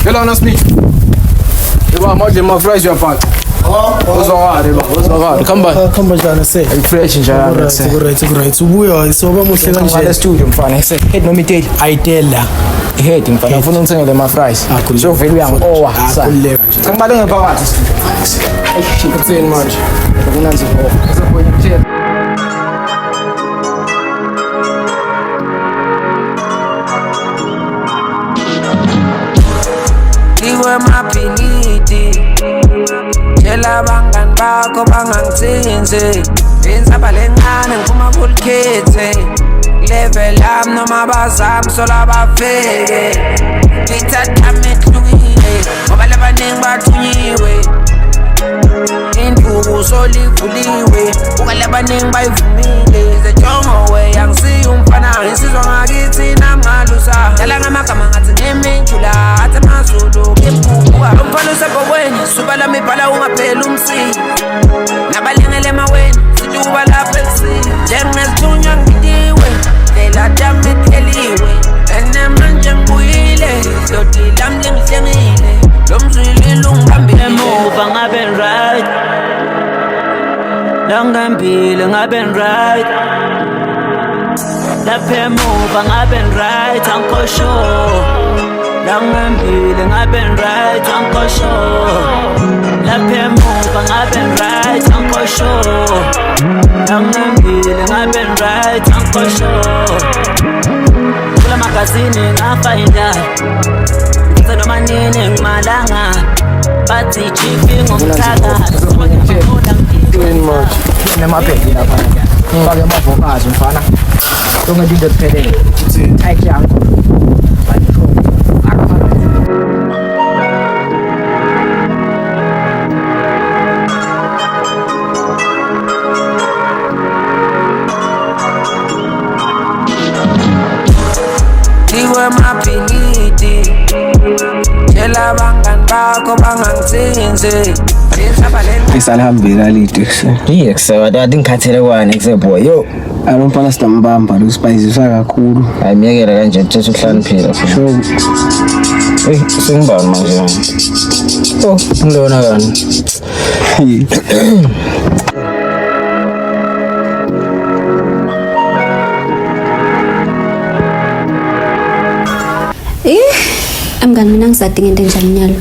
Phela wena Smith. Yebo amadle ama fries uyabhaca. Uzwakale ba, uzwakale. Khamba. Khamba njani se? Fresh njalo. Right, right, right. Ubuya soba muhle Ngale kanje. studio mfana, ese head noma iteli. Ayitela. Head mfana, ngifuna ungithengele ama fries. Ah, khululeka. So vele uyangi-owa. Ah, khululeka nje. Cha ngibale ngephakathi studio. Kutheni manje? Kunanzi ho. Ngizokutshela. Iwe mapiliti Tshela abangani bakho bangangithinti Insaba lencane ngiphuma kulikhethe Level yami noma bazami sola bafike Ithathami ehlukile ngoba labaningi bathunyiwe Induku solivuliwe buka labaningi bayivumile Zejongo angisiyo umfana insizwa ngakithi nami ngalusa Dlala ngamagama ngathi ngiminjula athi amazulu ngimbuka Umfana usebhokweni suba lami ibhala ungapheli umsini Nabalingele emaweni situba lapha ekusini Njengezithunywa ngidiwe ndlela tami ihleliwe Ene manje ngibuyile Dloti lami lingihlengile Lo mzwilili ungibambile Emuva ngabe right Langembili ngabe right Lapha emuva ngabe right angikho sure Langembili ngabe right angikho sure Lapha emuva ngabe right angikho sure Langembili ngabe right angikho sure Kula magazini ngafayinda Ngithe noma nini ngimalanga Bathi chief ngumthakathi Kutheni manje? Nemabheki lapha. Ngifake amavokazi mfana. Yonke into ephelele. Tight yakho. Iwe mapiliti Tshela abangani bakho bangangithinti Insaba lencane Isalihambile alide ekuseni. Iye kuseba ati ngikhathele kwani kuse boy. Yo, Alo mfana sidambamba lo spayizisa kakhulu. hayi myekele kanje thethe uhlaniphile. Sure. Hey, sengibani manje? Oh, ngilona kani. Eh, mngani mina ngisadinga into enjani nyalo.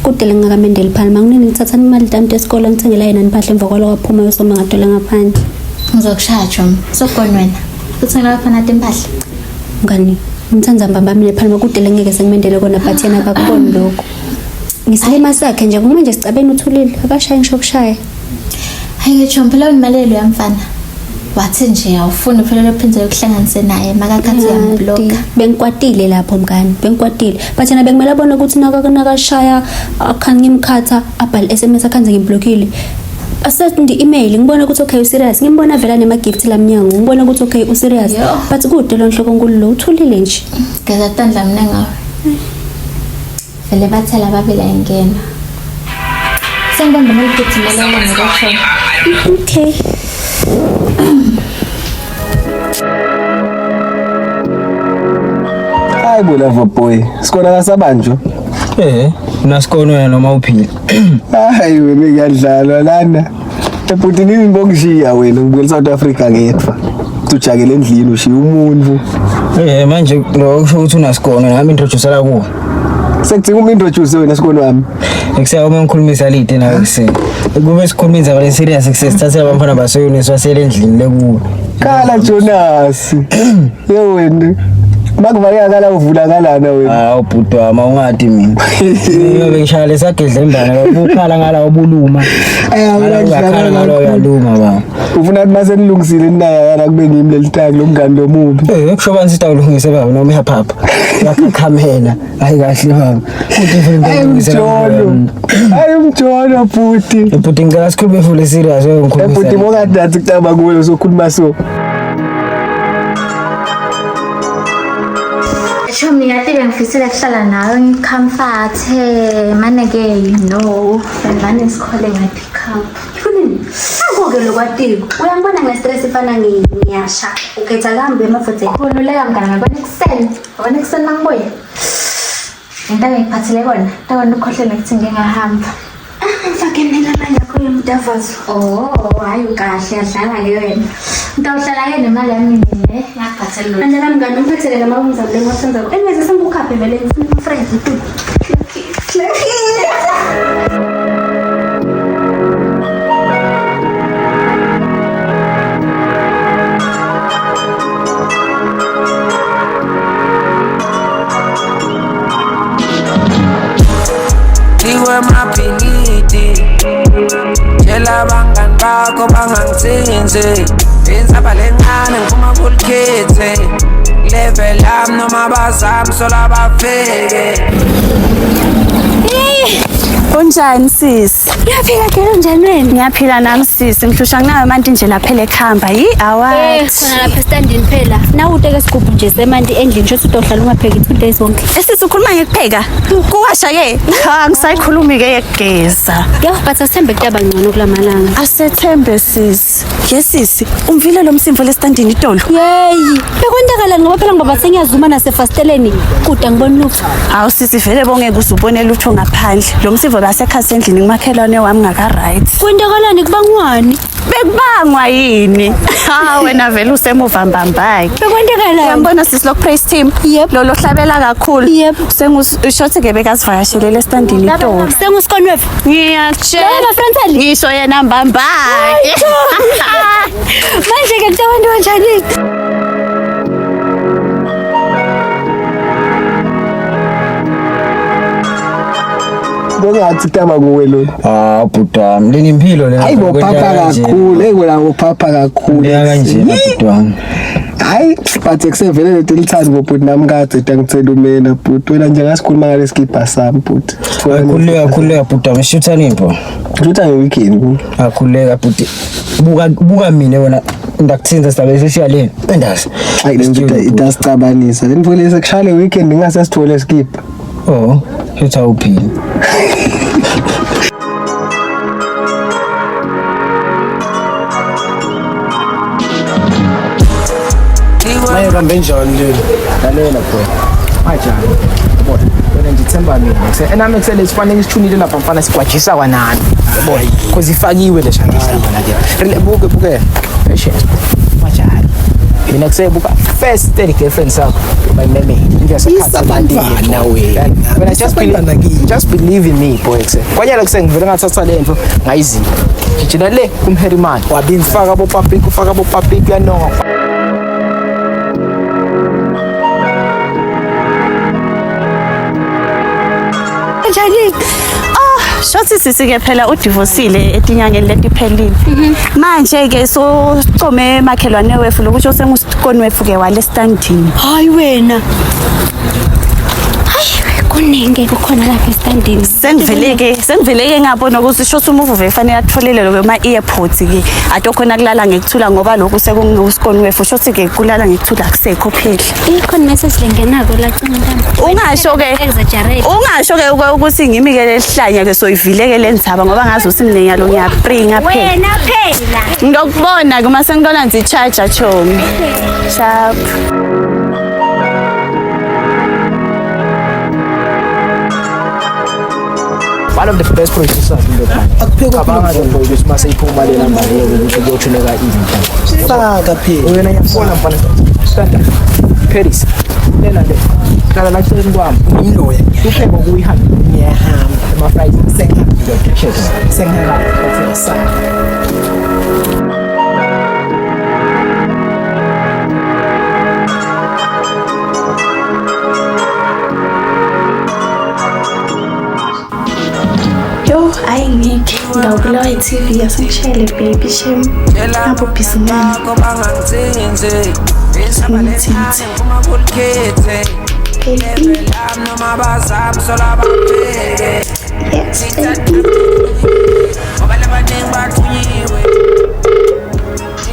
Kude lengingakamendeli phana manginini ngithatha imali tami yesikole ngithengela yena impahla emva kwaloko aphuma yosoma ngathola ngaphandle. Ngizokushaya Jom. Sokubona wena. Uthengela abafana timpahla. Mngani, ngithanda mbamba mina phana kude lengeke sengimendele kona but yena akakuboni lokho. Ngisilima sakhe nje kuma nje sicabeni uthulile akashayi ngisho kushaya. Hayi ke Jom phela unimalelo yamfana. Wathi nje awufuni phela lophindze ukuhlanganise naye makakhathi uyamblocka. Bengikwatile lapho mngani, bengikwatile. But yena bekumele abone ukuthi nakashaya akhani ngimkhatha abhale SMS akhanze ngimblockile. Asend email ngibona ukuthi okay userious ngimbona vela nema gift lamnyango ngibona ukuthi okay userious Yo. but kude lo nhloko nkulu lo uthulile nje. Geza tandla mina ngawe. Vele bathela babili ayingena. Sengibamba noliphuthi malala ngokusho. Okay. Hayi bo lava boy. Sikona kasabanjwa. Eh, unasikona wena noma uphila. Hayi wena ngiyadlalwa lana. Ebhuti nini ngibongishiya wena ngibuyela South Africa ngedwa. Ujakele endlini ushiya umuntu. Eh, manje lo kusho ukuthi unasikona nami introducela kuwe. Sekudinga umintroduce wena sikoni wami. Ekuseni uma ngikhulumisa lide nawe ekuseni. Kube sikhuluma indaba le serious ekuseni sithathela abafana baseyunisi wasele endlini lekuwe. Khala Jonas. Ye wena. Makuvaleka kala uvula kalana wena. Hawu bhuti wami awungadi mina. Mina bengishaya lesagedla imbane ukukhala ngala ubuluma. Ngala uyakhala ngala uyaluma baba. Ufuna ukuthi mase nilungisile ninaya yana kube ngimi leli tangi lomngani lomubi. Eh kusho bani sithi awulungise baba noma uyaphapha. Uyakhakhamela. Hayi kahle baba. Futhi ufuna Hayi ukulungisa. mjolo. Hayi mjolo bhuti. Bhuti ngicela sikhulume full serious wewe ngikhulumisa. Bhuti bokade kucaba kuwe usokhuluma so. Chomi ngathi bengifisela kuhlala nawe ngicomforte mane ke you know mane sikhole ngapick up. Ifuneni? Nango-ke lokwatiko. Uyangibona ngine-stress ifana ngiyasha. Ukhetha kambi emafutheni. Khululeka mngani ngabona ekuseni. Ngabona ekuseni mangibuya. Into engikuphathele kona, takona ukhohlwe nokuthi ngike ngahamba. Ngifake mina mali yakho yomdavazo. Oh, hayi ukahle yadlala-ke wena. Ngitawuhlala-ke nemali yami nine, ngakuphathele lutho. Angela mngani ungiphathele la mawumzamo lengiwathandzako. Anyways asengukhaphe vele ngifuna ama-friends. Liwe mabhilidi Tshela abangani bakho bangangithinzi Insaba lencane ngiphuma kulikhethe Level yami noma bazami sola bafike. Unjani sisi? Ngiyaphila girl, unjani wena? Ngiyaphila nami sisi. Ngihlushwa nginawe manje nje laphela ekhamba. Yi Eh, awat. khona lapha estandini phela. Nawe uteke isigubhu nje semanti endlini nje uthi utohlala ungapheki 2 days wonke. Sisi ukhuluma ngekupheka. Kuwasha ke. Ha ngisayikhulumi ke yekugeza. Yo, but asithembe kutaba ngcono kulamalanga. Asethembe sisi. Ye sisi, umvile lo msimvo lesitandini itolo. Yeyi, bekwenzakalani ngoba phela ngoba sengiyazuma nasefasiteleni kude angiboni lutho. Hawu sisi vele bongeke uze ubone lutho ngaphandle. Lo msimvo basekhasi endlini kumakhelwane wami ngaka right. Kwenzakalani kubangwani? Bekubangwa yini? Ha wena vele usemuva mbambaki. Bekwenzakalani? Uyambona sisi lo praise team? Yep. Lo lohlabela kakhulu. Yep. Sengushothi ke bekazivakashelele estandini itolo. Sengusikonwefu. Ngiyakutshela. Yena frontally. Ngisho yena mbambaki. Manje ke kutabantu kanjani? Bongathi taba kuwe lo. Ah bhuti wami, leni impilo lena. Hayi bophapha kakhulu, hey wena bophapha kakhulu. Leya kanjena bhuti wami. Hayi, but kusevele lento elithandi bhuti nami kade ngithela umena bhuti. Wena nje ngasikhuluma ngalesikibha sami bhuti. Akhuleka khuleka bhuti wami, shutha nimpo. Shutha nge-weekend. Akhuleka bhuti. Buka buka mina wena ndakuthinza sidabe sesiya le. Endazi. Hayi le nto itasicabanisa. Le nto le sekushaya le weekend ngingasasithole isikibha. Oh, shutha uphila. Maye kambe njani lelo? Lalela bro. Majani. Yabona, wena ngithemba mina. Kuse enami kusele sifanele ngisithunile lapha mfana sigwajisa kwanani. Yabona, because ifakiwe le shangisa lapha la ke. Rele buke buke. Patience. Majani. Mina kusebuka first steady girlfriend sakho bayimeme. Isabantwana wena. Wena just Isabantwana believe, just believe in me boy kuse. Kwanyala kuse ngivele ngathatha le nto ngayiziba. Gijina le kumherimani. Wabinza. Faka bo papik, ufaka bo papik uyanonga. Kanjani? Ah, shothi sisi ke phela udivorcile etinyangeni letiphelile. Manje ke so sicome makhelwane wethu lokusho sengusikoni wethu ke wale standini. Hayi wena. Hayi, kuningi kukhona lapha estandini. Sengiveleke, sengiveleke ngabona ukuthi shothi umuvuve efanele atholele lokho ema airports ke. Atokhona kulala ngekuthula ngoba lokhu sekungusikoni wethu shothi ke kulala ngekuthula akusekho phela. Ikhona message lengenako la cinga ntamo. Ungasho ke Exaggerate. Ungasho ke ukuthi ngimi ke lesihlanya ke soyivileke lendzaba ngoba ngazi ukuthi mina nyalo ngiyapringa phela. Wena phela. Ngiyokubona ke uma sengibona nje charger chomi. Sharp. One of the best producers in the country. Cabanga ke boy ukuthi mase iphuma le number leyo ukuthi kuyothuleka izinto. Faka phela. Wena ngiyakubona mfana. Stand up. Paris. Lena le. Hlala la eceleni kwami. Imloya. Upheko kuyihambe. Ngiyahamba. Ema fries. Sengihambile. Cheers. Sengihambile. Sengihambile. Yo, hayi ngeke. Ngawubulawa i-TV asengishayele baby shame. Tshela Ngapho busy ngani. bakho bangangithinzi. Insaba lencane ngiphuma kulikhethe. Baby. Level yami noma bazami sola bafike. Yes, baby. Ngoba labaningi bathunyiwe.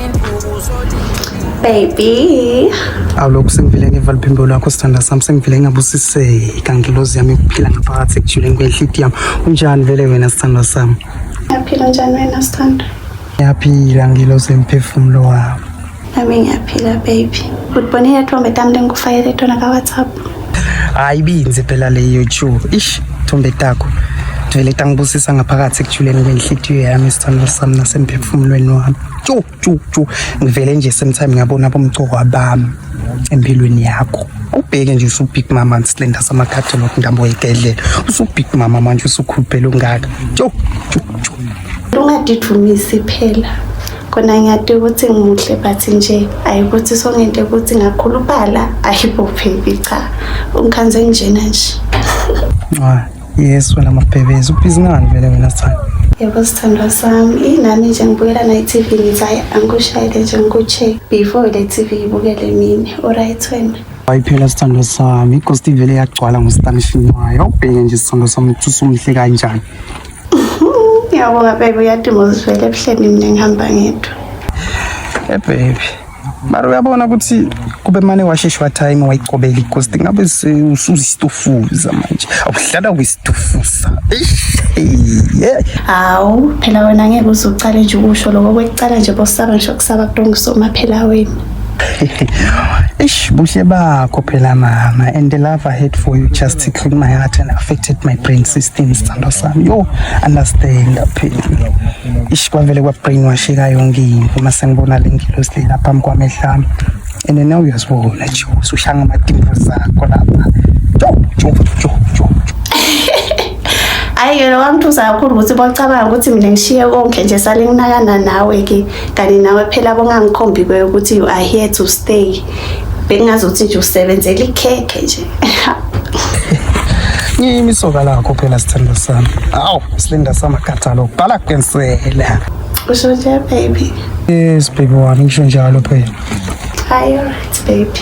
Induku zolimi. Baby. Awulokhu sengivele ngeva liphimbo lwakho sithanda sami sengivele ngabusiseka ngilozi yami yokuphila ngaphakathi ekujuleni kwenhliti yami. Unjani vele wena sithanda sami? Ngiyaphila njani wena sithanda? Ngiyaphila ngilozi emphefumulo wami. Nami ngiyaphila baby. Utibonile tithombe tami lengikufakele tona ka WhatsApp. Hayi ibinzi phela leyo chu. Ish, thombe takho. Vele tangibusisa ngaphakathi ekujuleni kwenhlitiyo yami sithandwa sami nasemphefumulweni wami. Chu chu chu. Ngivele nje same time ngiyabona abomcoka bami empilweni yakho. Ubheke nje usu big mama nsilenda samakhathelo ngambo igedlela. Usu big mama manje usukhuluphele ungaka. Chu chu chu. Ungadidumisi phela. Kona ngiyati ukuthi ngimuhle but nje ayikuthi songente ukuthi ngakhuluphala ayibo baby cha. Ungikhanze njena nje. Ah, yes wena mabhebezi ubhizi ngani vele wena sithando? Yebo sithandwa sami, inami nje ngibukela na i-TV ngithi hayi angikushayele nje ngikucheck before le TV ibukele mina. Alright wena. Hayi phela sithando sami, ighost ivele yagcwala ngostanishini wayo. Awubheke nje sithando sami ukuthi usumuhle kanjani. Ngiyabonga baby uyaduma uzivele ebuhleni mina ngihamba ngedwa. Eh baby. Mara uyabona ukuthi kube mane washeshwa time wayicobela ighost ngabe usuzisitofuza manje. Awuhlala wisitofuza. Eish. Yeah. Hawu phela wena ngeke uze ucale nje ukusho lokho kwekucala nje bosaba ngisho kusaba kudongisoma phela wena. Ish buhle bakho phela mama and the love I had for you just tickled my heart and affected my brain system sithando sami yo understand phela ish kwavele kwa brainwasheka yonke into uma sengibona le ngilosi le lapha phambi kwamehlo ami and now uyazibona nje usushanga amatimbo zakho lapha jo jo jo jo Hayi ke lo wangithusa kakhulu ukuthi bocabanga ukuthi mina ngishiye konke nje sale nginakana nawe ke kani nawe phela bongangikhombi kwe ukuthi you are here to stay. Bengingazuthi nje usebenzela ikhekhe nje. Ngimi isoka lakho phela sithando sami. Awu, silinda samakhathalo bhala kwensela. Usho nje baby. Yes baby wami ngisho njalo phela. Hayi alright baby.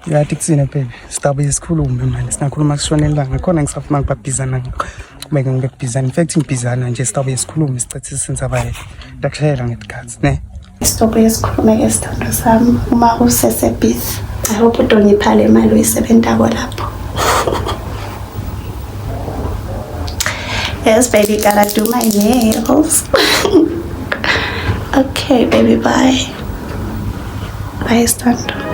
Yathi kuthina baby, sidabuye sikhulume manje singakhuluma kushona ilanga khona ngisafuna ukubabhizana ngibeke ngibhizana. In fact ngibhizana nje sidabuye sikhulume sicethise indzaba yethu. Ndakushayela ngetikhathi ne. Sizobuye sikhulume ke sithandwa sami uma usese busy. I hope udongipha le mali oyisebentako lapho. Yes baby, gotta do my nails. Okay baby, bye. Bye sithandwa.